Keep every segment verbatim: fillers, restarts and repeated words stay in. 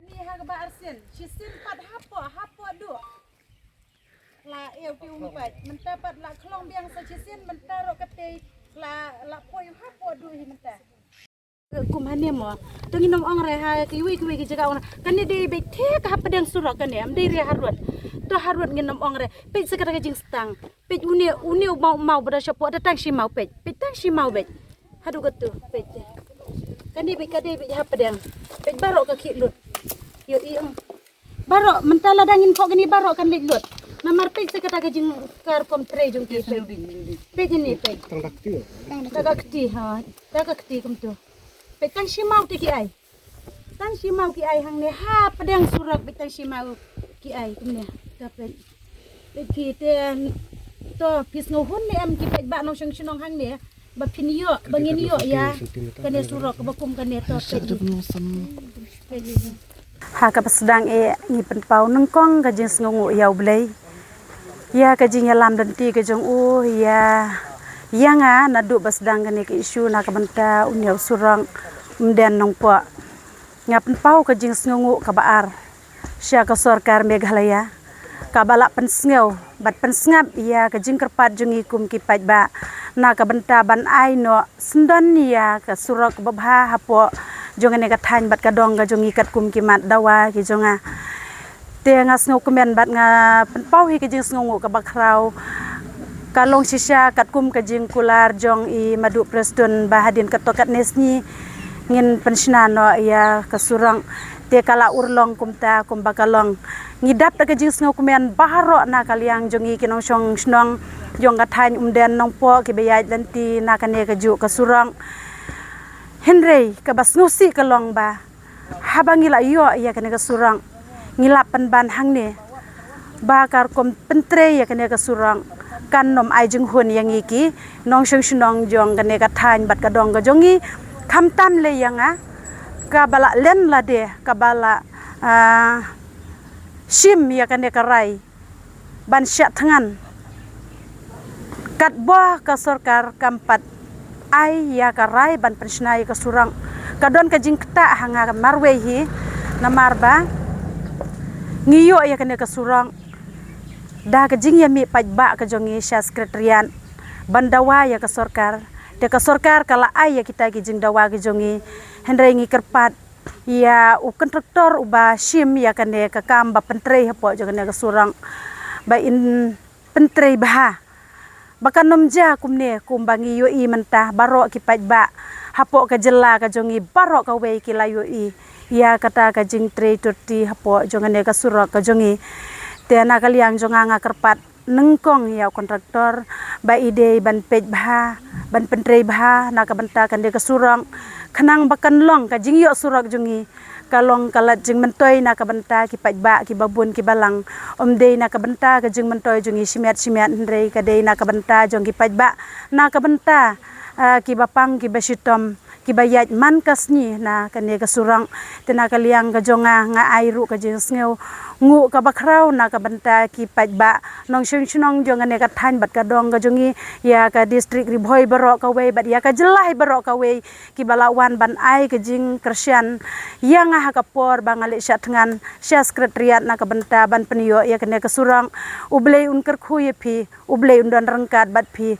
Ni ha kaba arsien, shisien pat hapoh, hapoh duh. La ïa u pi um pat, mynta pat la khlong biang sa shisien, mynta ruh katei la, la poi hapoh duh hi mynta. Kum hangne mo. To ngin ym ong re ha kiwei kiwei ki jaka ong. Kane dei beit thik ha pdeng surok kane. Ym dei re harud. To harud ngin ym ong re. Peit sa kata ka jingstang. Peit une une u maw maw ba da shapoh da tang shi maw peit. Peit tang shi maw beit. Haduh katu peit. Kane beit ka dei beit ha pdeng. Peit baroh ka khih lut. Ïohi ong. Baroh mynta lada ngin khoh kane baroh kan leit lut. Namar peit sa kata ka jingkar kum trei jong ki peit. Peit kane peit. Tang da kti. Da ka kti ha. Da ka kti kumtu. Peit tang shi maw te ki ai. Tang shi maw ki ai hangne ha pdeng surok peit tang shi maw ki ai kumne. Ka peit. Peit phi te to phi sngew hun ne em ki paidbah nongshong shnong hangne. Ba phin ïoh ba ngin ïoh ïa kane surok ba kum kane to peit. Peit. Ha kaba sdang eh ngi pynpaw nyngkong ka jingsngewnguh ïa U Blei. Ïa ka jingïalam lynti ka jong u ïa ïa nga naduh ba sdang kane ka issue na ka bynta une u surok Umden Nongpoh. Nga pynpaw ka jingsngewnguh kaba ar sha ka sorkar Meghalaya kaba la pynsngew bad pynsngap ïa ka jingkyrpad jong ngi kum ki paidbah na ka bynta ban ai noh syndon ïa ka surok babha hapoh jong kane ka thaiñ bad ka dong ka jong ngi katkum ki mat dawa ki jong nga. Te nga sngewkmen bad nga pynpaw hi ka jingsngewnguh kaba khraw. Ka long shisha katkum ka jingkular jong i Maduh Prestone ba hadien katto katne sngi ngin pynshna noh ïa ka surok. Te ka la urlong kumta kumba ka long. Ngi dap da ka jingsngewkmen baroh na ka liang jong ngi ki nongshong shnong jong ka thaiñ Umden Nongpoh kiba ïaid lynti na kane kajuh ka surok. Hynrei kaba sngewsih ka long ba haba ngi la ïoh ïa kane ka surok ngi la pynban hangne ba ka rukom pyntrei ïa kane ka surok kan ym ai jinghun ïa ngi ki nongshong shnong jong kane ka thaiñ bad ka dong ka jong ngi. Khamtam lei ïa nga kaba la len lade kaba la ah, shim ïa kane ka rai ban shah thngan. Katba ka sorkar kam pat ai ïa ka rai ban pynshna ïa ka surok ka don ka jingktah ha nga marwei hi namar ba ngi ïoh ïa kane ka surok da ka jingïamih paidbah ka jong ngi sha secretariat ban dawa ïa ka sorkar. Te ka sorkar ka la ai ïa kita ki jingdawa ki jong ngi hynrei ngi kyrpad ïa u kontraktor uba shim ïa kane ka kam ba pyntrei hapoh jong kane ka surok ba in pyntrei bha ba kan ym jia kumne kumba ngi ïohi mynta baroh ki paidbah hapoh ka jylla ka jong ngi baroh kawei ki la ïohi ïa kata ka jingtrei turti hapoh jong kane ka surok ka jong ngi. Te na ka liang jong nga nga kyrpad nyngkong ïa u kontraktor ba i dei ban peit bha ban pyntrei bha na ka bynta kane ka surok khnang ba kan long ka jingïoh surok jong ngi ka long ka lad jingmyntoi na ka bynta ki paidbah kiba bun kiba lang. Ym dei na ka bynta ka jingmyntoi jong ngi shimet shimet hynrei ka dei na ka bynta jong ki paidbah na ka bynta ah, kiba pang kiba shitom kiba ïaid man ka sngi na kane ka surok. Te na ka liang ka jong nga nga ai ruh ka jingsngewnguh kaba khraw na ka bynta ki paidbah nongshong shnong jong kane ka thaiñ bad ka dong ka jong ngi ïa ka district Ri Bhoi baroh kawei bad ïa ka jylla hi baroh kawei kiba la wan ban ai ka jingkyrshan ïa nga ha ka por ba nga leit shah thngan sha secretariat na ka bynta ban pynïoh ïa kane ka surok. U Blei un kyrkhu ïa phi, U Blei un don ryngkat bad phi.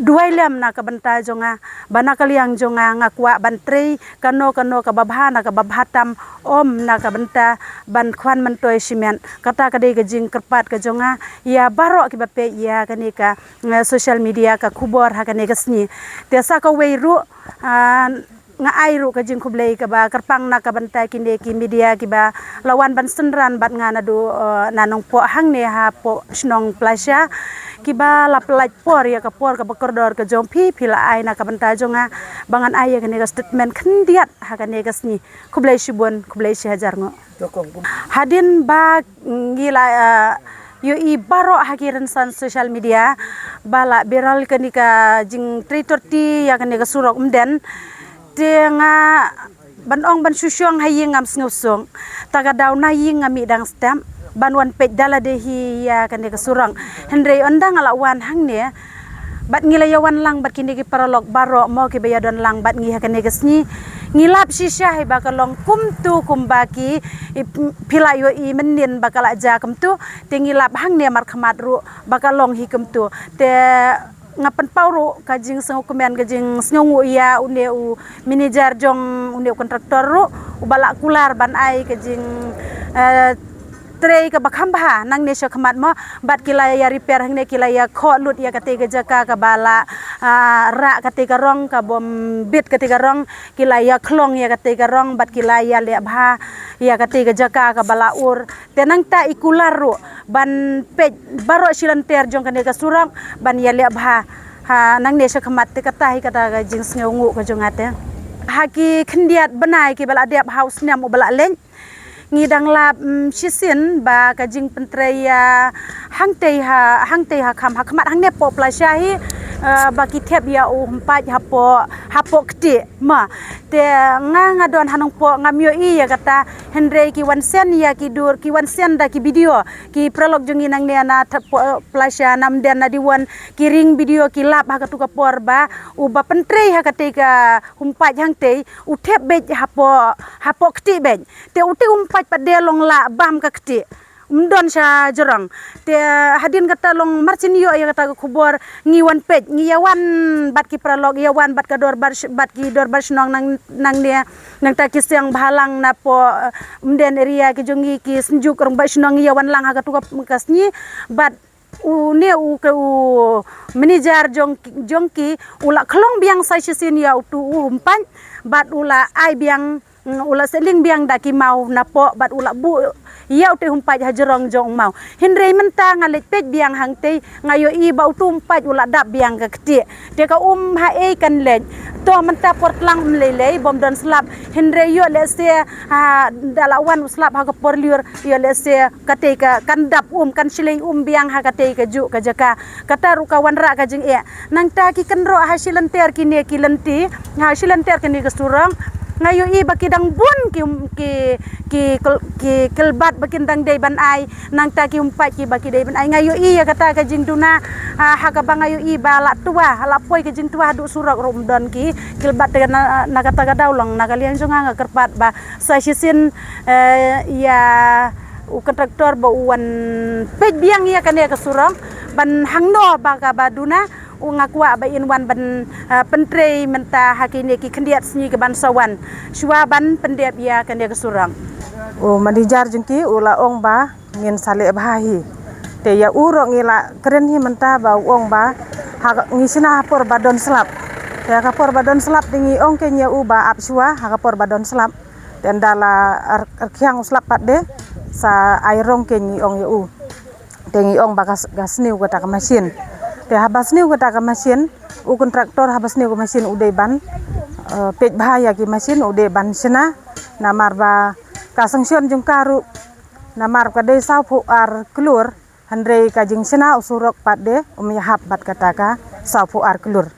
Duwai lem na ka bynta jong nga ba na ka liang jong nga nga kwah ban trei kano kano kaba bha na kaba bha tam ym na ka bynta ban khwan myntoi shimet. Kata ka dei ka jingkyrpad ka jong nga ïa baroh kiba peit ïa kane ka eh, social media ka khubor ha kane ka sngi. Te sa kawei ruh ah, nga ai ruh ka jingkhublei kaba kyrpang na ka bynta kine ki media kiba la wan ban synran bad nga naduh eh, na Nongpoh hangne hapoh shnong Plasha kiba la pyllait por ïa ka por kaba kordor ka jong phi phi la ai na ka bynta jong nga ba ngan ai ïa kane ka statement khyndiat ha kane ka sngi. Khublei shibun khublei shihajar nguh. Hadien ba ngi la eh, ïohi baroh ha ki rynsan social media ba la viral kane ka jingtrei turti ïa kane ka surok Umden. Te nga ban ong ban shu shong ha ïing ngam sngewsuk. Ta ka daw na ïing nga mih dang step ban wan peit da lade hi ïa kane ka surok. Hynrei ynda nga la wan hangne bad ngi la ïa wan lang bad kine ki paralok baroh mo kiba ïa don lang bad ngi ha kane ka sngi. Ngi lap shisha hi ba ka long kumtu kumba ki i phi la ïohi mynnin ba ka la jia kumtu. Te ngi lap hangne markhmat ruh ba ka long hi kumtu. Te Nga pynpaw ruh ka jingsngewkmen, ka jingsngewnguh ïa une u manager jong une u kontraktor ruh, uba la kular ban ai ka jing, eh, trei kaba kham bha nangne sha khmat mo, bad ki la ïa repair hangne, ki la ïa khoh lut ïa katei ka jaka kaba la, ah, rah katei ka rong, kabym bit katei ka rong, ki la ïa khlong ïa katei ka rong, bad ki la ïa leh bha ïa katei ka jaka kaba la ur. Te nangta i kular ruh ban peit baroh shilynter jong kane ka surok ban ïa leh bha ha nangne sha khmat. Te kata hi kata ka jingsngewnguh ka jong nga te. Ha ki khyndiat bnai kiba la dep ha u snem uba la leit, ngi dang lap, mm, shisien ba ka jingpyntrei ïa hangtei ha, hangtei ha kham, ha khmat hangne poh Plasha hi, eh, ba ki thep ïa u humpait hapoh, hapoh ktieh. Ma, te nga, nga don ha Nongpoh, ngam ïohi ïa kata, hynrei ki wan send ïa ki dur, ki wan send da ki video, ki paralok jong ngi nangne na thep poh Plasha, na Umden, na Diwon, ki ring video, ki lap ha katu ka por ba uba pyntrei ha katei ka humpait hangtei u thep beit hapoh, hapoh ktieh beit. Te utei u humpait pat de long lah bam ka ktieh, um don sha jrong. Te hadien kata long mar shen ïoh ïa kata ka khubor, ngi wan peit, ngi ïa wan bad ki paralok, ïa wan bad ka dorbar sh-, bad ki dorbar shnong nang, nangne, nangta ki seng bhalang napoh, eh, Umden area, ki jong ngi ki Synjuk Rangbah Shnong, ngi ïa wan lang ha katu ka, ka sngi. Bad une u, ka u manager jong, jong ki u la khlong biang sa shisien ïa utu u humpait, bad u la ai biang, mm, u la seling biang da ki maw napoh, bad u la buh ïa utei u humpait ha jrong jong u maw. Hynrei mynta nga leit peit biang hangtei, nga ïohi ba utu u humpait u la dap biang ka ktieh. Te ka um haei kan leit. To mynta por tlang um lei lei, bym don slap. Hynrei ïoh lehse, ha, da la wan u slap ha ka por lyiur, ïoh lehse katei ka kan dap um, kan shlei um biang ha katei kajuh ka jaka. Kata ruh ka wanrah ka jingeh. Nangta ki kynroh ha shilynter kine ki lynti, ha shilynter kine ki surok, nga ïohi ba ki dang bun ki, ki, ki kylbat ba kin dang dei ban ai, nangta ki humpait kiba ki dei ban ai. Nga ïohi ïa kata ka jingduna, ah, ha kaba nga ïohi ba la twa, la poi ka jingtwa haduh surok ruh um don ki kylbat. Te na, na kata ka daw long na ka liang jong nga, nga kyrpad ba sa shisien, eh, ïa u kontraktor ba u wan peit biang ïa kane ka surok, ban hangno ba kaba duna, u nga kwah ba in wan ban, eh, pyntrei mynta ha kine ki khyndiat sngi ki ban sa wan, shuwa ban pyndep ïa kane ka surok. U manager jong ki u la ong ba ngin sa leh bha hi. Te ïa u ruh ngi la kren hi mynta ba u ong ba ha ngi shna ha por ba don slap. Te ha ka por ba don slap te ngi ong kein ïa u ba ap shuwa ha ka por ba don slap. Te ynda la ar-, arkhiang u slap pat de, sa ai rong kein, ngi ong ïa u. Te ngi ong ba ka s-, ka sniew kata ka machine. Te haba sniew kata ka machine, u kontraktor haba sniew ka machine u dei ban, eh, peit bha ïa ki machine, u dei ban shna. Namar ba ka sanction jong ka ruh, namar ka dei sawphew ar klur, hynrei ka jingshna u surok pat de um ïahap bad kata ka sawphew ar klur.